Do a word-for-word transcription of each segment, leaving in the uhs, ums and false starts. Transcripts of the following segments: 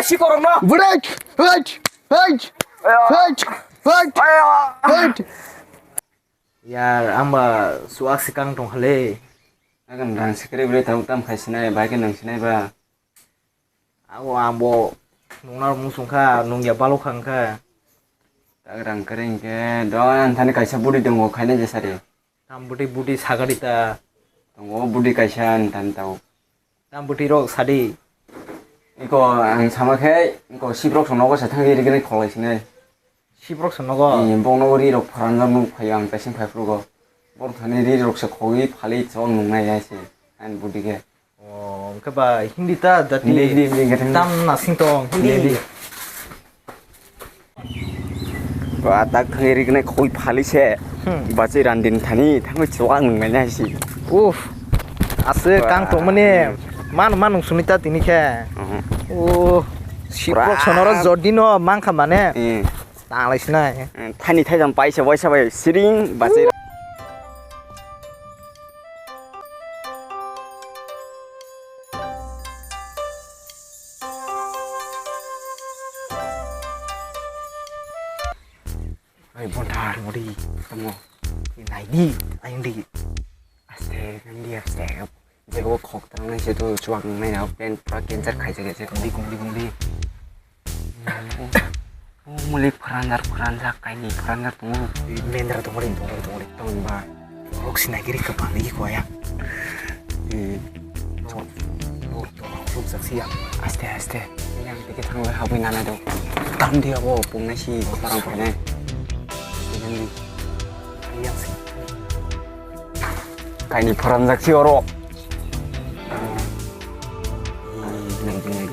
Chikorokno. Bwrek. Hait. Hait. Hait. Hait. Hait. Yar, ang ba suak se kang tong kha le. Ang rang se kwrwi bwrwi tabuk tam khai sinai, bai khe nang sinai ba. Abo ang bo nungna rok muchung kha, nungya balok kha wngkha. Tak rang kwrwi hwnkhe do ang thani kaisa budi tongo khaina je sari. Tam budi budi sagadi ta. Tongo budi kaisa ang thani tabuk. Tam bwtwi rok sadi. Iko ang sama khe, iko siprok song nogo se thangwi rigini kholai sinai. Siprok song nogo? Ee, bok nogo ri rok pharanjak nuk phai ang kaising phai phrugo. Bok thani ri rok se khogwi phalwi chwng nungnai ya se. Ang budi khe. O, hwnkhe ba Hindi ta jati. Hindi, Hindi, Hindi, Hindi. Tam nasing tong, Hindi. Hindi, Hindi. Ba, tak thangwi riknai khoi phali se. Hmm. Bachai randin thani thangwi chuak nung nai nai si. Uff. Aswk kang tongmani. Hmm. Man, man nung suni ta tini khe. Mhm. O, siprok sonoro jordino mangkha mane. Hmm. Tanglai sinai. Hmm, thani thaijam paisa, waisa bai siring bachai. Ai, bonthar, modi. Tamo. Nai di, ayang di. Aste, nang di, aste. Jebo khok tang nai se to chuak nai na, pen pura cancer khai se, se. Gungdi, gungdi, gungdi. Oh, mulik pharanjar, pharanjak, kaini pharanjak tongo. Mendra tongo ri, tongo ri, tongo ri. Tong ba. Rok sinai giri kwbang ri ko ya. Hmm. Rok, rok, rok jak si ya. Aste, aste. Yang tike thang le habwi nana do. Tam dia bo, pung nai si, parang phainai. Yang si. Kaini pharanjak si oro. Nang, nang.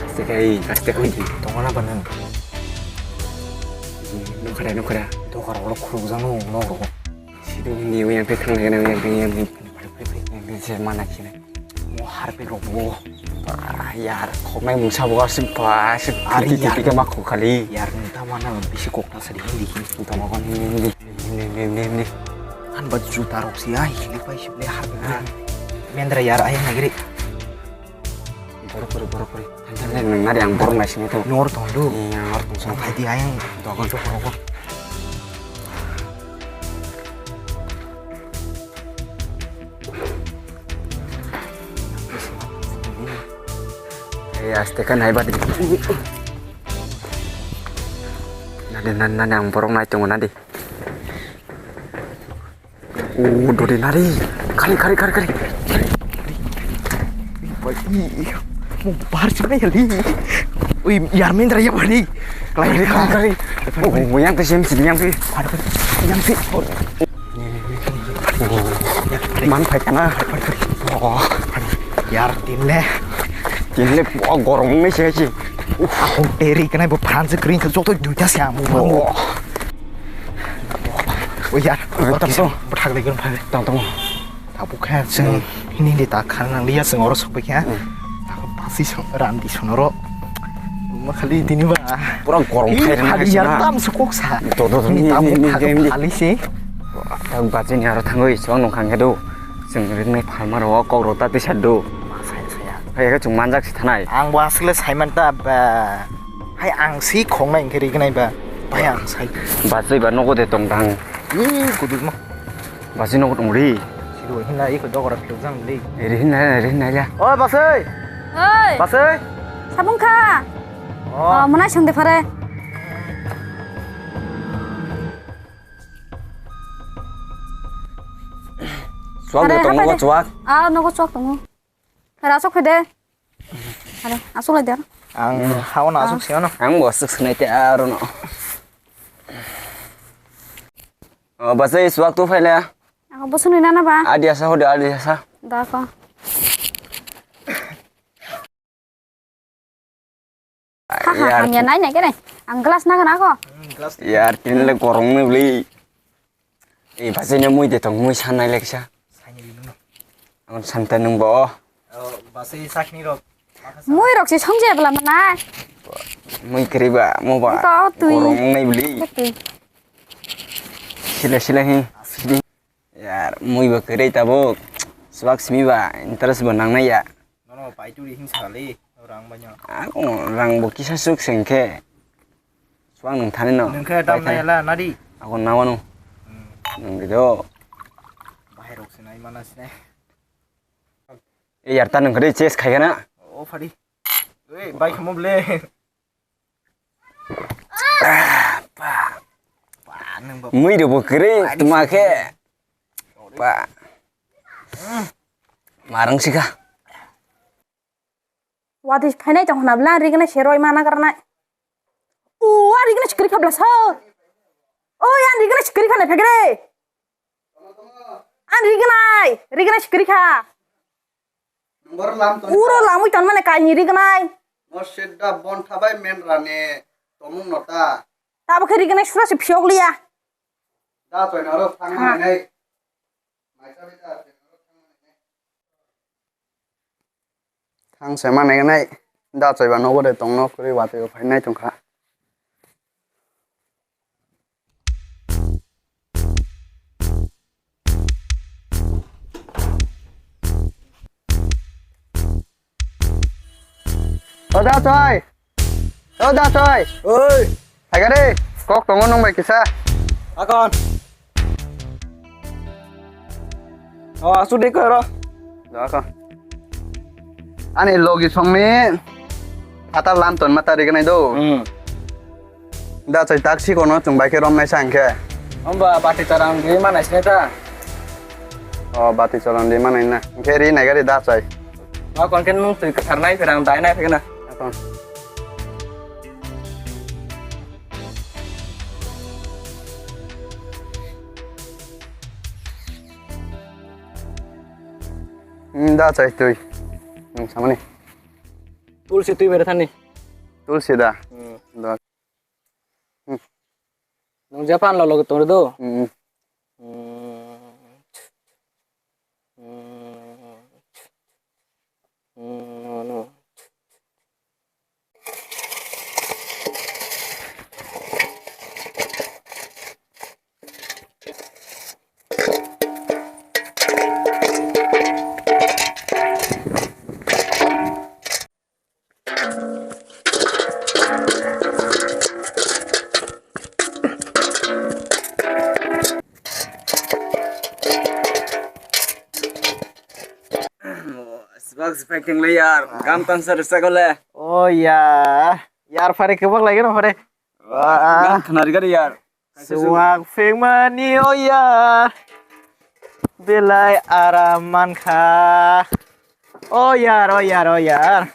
Aste kai, aste kai. Tongana ba nang? Nokha da, nokha da. Dogar ulo khuruk jang nung, nok ro. Sido ni yang pe thang nai, yang pe, yang pe. Yang pe se mana kine. Mo harpe rok bo. Ah, yar, khoknai mungsa bo aswk ba, aswk. Ari titi yar. Titi ke ma khok khali. Yar, nung ta mana bisi kok ta sadi Hindi kini. Tama kon Hindi. Hindi, Hindi, Hindi, Hindi. An ba juta rok si ai, hili pai si le harpe. Ah. Mendra yar ayang nagiri. Borok kori, borok kori. Thansa le nang nari ang borok nai sini tu. Nor tong du. Iya, nor tong sa. Hai di ayang. Dogon tu borok. Eh, aste kan hai badi. Nadi, nadi, nadi, ang borok nai tongo nadi. O, dodi nari. Kari, kari, kari, kari. Mo bar chimai kali. Ui, yar Mendra ya bari. Kari, kari, kari. O, yang ke sem sini yang ke. Yang ke. Man phai kana. Oh. Yar tin le. Tin le, oh, gorong nai se se. Uf, ako teri kana bo phan se green ka joto duita se amu. Oh. O yar, eh, tamo. Bwthak lai gwn phai. Tamo, tamo. Tabuk kha chwng hini di ta khan nang liya chwng oro sokbai kha. Hmm. Ako basi song randi sonoro. Ma khali tini ba. Pura gorong khai rang khali yar tam sukok sa. Do, do, do, ni, ni, tam ni, ni, ni. Khali se. Tang bachini aro thangwi chwng nung khang khe do. Chwng ringnai phalma ro kok ro ta tisa do. Ma saya saya. Hai khe chwng manjak si thanai. Ang bo asle saiman ta ba. Hai ang si khongnai hwnkhe rignai ba, bai ang sai. Bachwi ba nogo de tong dang. Ih, kudukno. Bachwi nogo tong ri. Sido hinna iko dogora philok jang li. Ri hinna, ri hinna ya. O bachwi. Oi. Bachwi. Sabung kha. O. O, mwnai song de phare. Chuak de tong nogo chuak. A, nogo chuak tongo. Phara sok phai de. Are, aswk lai der. Ang hao na aswk siyano. Ang bo aswk sinai te aro no. O, bachai swak tu phaile. Ang bo swnwi nana ba? Adi asa hode, adi asa. Da ko. Ha, ha, yar. Hamya nai nai kene. Ang glass na kana ko? Yar, tin le korong ne bli. E, bachai ne mui de tong, mui san nai leksa. Ang santa nung bo. O, basi sakni rok. Mui rok si songje bla mana. Mui kri ba, mo ba. Iko twi. Korong nai bli. Twi. Sila, sila hi. Sila. Yar, mui ba kri tabuk. Swak simi ba, interest ba nang nai ya. Nono paituri hing sali. O, Rang bai no. Ako rang bo kisa suk sengkhe. Suang nung thani no. Nung khe dam nai la nadi. Ako nawano. Hmm. Nung gido. Bahai rok sinai mana sinai. E yar ta nung khe chase khai gana. O phadi. Ei bai khamo ble. Mui rok bo kwrwi tuma khe. Pa. Marang sika. Wati phainai tong hwnabla rigna se roi mana garnai. O a rigna sikri khabla sa. O ya rigna sikri khana phegre. An rignai, rigna sikri kha. Number lam tong. Uro lamwi ton mane kaini rignai. No sedda bon thabai men rane tomung nota. Tabo khe rignai sura se phiyok liya. Da choi na ro thang ha. Nai. Mai sa bai da choi na ro thang nai. Thang se manai nai. Da choi ba nogo de tong no kwrwi watwi phai nai tong kha. O da choi. O da choi. Oi. Hai gare. Kok tongo nung bai kisa. Akon. O asu de ko ro. Da ka. Ani logi songni. Ata lam ton ma tari ganai do. Hmm. Da chai taksi kono chung bai khe rom nai sang khe. Amba bati tarang di mana sini ta. O bati cholan di mana na. Khe ri nai gari da chai. Ma kon ken nung tui kathar nai pherang dai nai phegna. Akon. Hmm, da chai tui. Hmm, samani. Tulsi tui bere thani. Tulsi da. Hmm. Da. Hmm. Nung Japan lo logo tong do. Hmm. Hmm. Hmm. Hmm, no, no. Sibak sibak keng le yar, gam tan sar sa gole. Oh ya, yar phare kebak lagi no phare. Wah. Gam khnari gari yar. Suak phengmani o yar, belai aram mankha. O yar, o yar, o yar.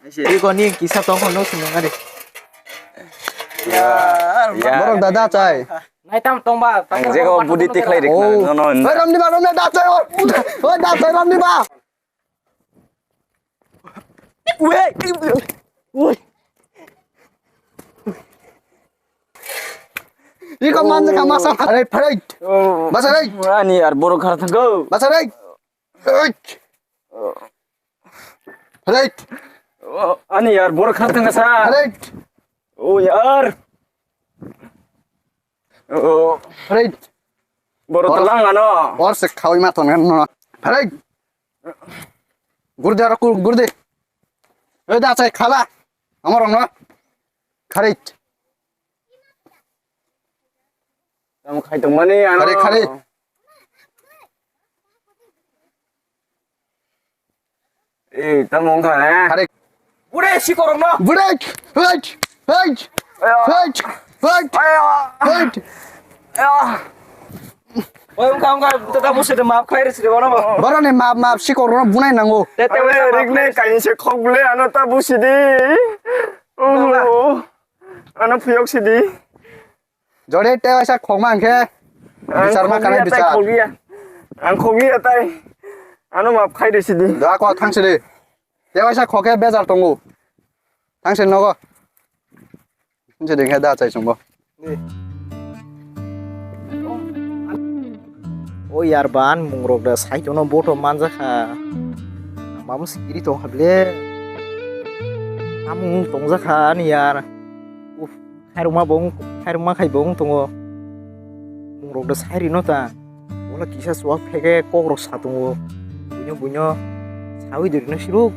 Iko ni kisa tong hono sinung ari. Yar, yar. Borok dada chai. Nai tam tong ba, tam ang jega tong ba, budi tong ba, tikhlai rik. Oh. No, no, no. Oi, Ramdi ba, Ramdi da chai, oi. Oi, da chai, Ramdi ba. Weh. Woi. Iko man ka masa pharai pharai. Oh. Masa rai. Ani yar borok khar thangko. Masa rai. Oi. Pharai. Oh, ani yar borok khar thangka sa. Pharai. Oh yar. Oh. Pharai. Borok talang ano. Or se khawi ma ton no. Pharai. Gurde aro kur gurde. Oi da chai khala. Amar no. Kharit. Tam khai tong mani ano. Kharit, kharit. Eh, tam ong kha, eh. Kharit. Bude si korong no. Bude. Hei. Hei. Ayo. Hei. Hei. Ayo. Hei. Ayo. Oi, wngkha, wngkha, tata busi de maaf khai risi de bono bo. Boroni maaf, maaf, sikok rono bunai nango. Te, te, oi, rik ne kain se khok ble, ano ta busi di. Oh, ano phiyok si di. Jore te waisa khok ma angkhe. Bichar ma kanai bichar. Ang khok ya tai. Ano maaf khai risi di. Da ko thang si di. Te waisa khok khe bejar tongo. Thang si nogo. Nse ding he da chai chungbo. O yar ban mungrok da sai tono boto manjakha. Mamo sikiri tong hable. Amung tongjakha ani yar. Uf, khairokma bong, khairokma khai bong tongo. Mungrok da sai rino ta. Bola kisa chuwak phege kokrok sa tongo. Buino, buino sawi de rino siruk.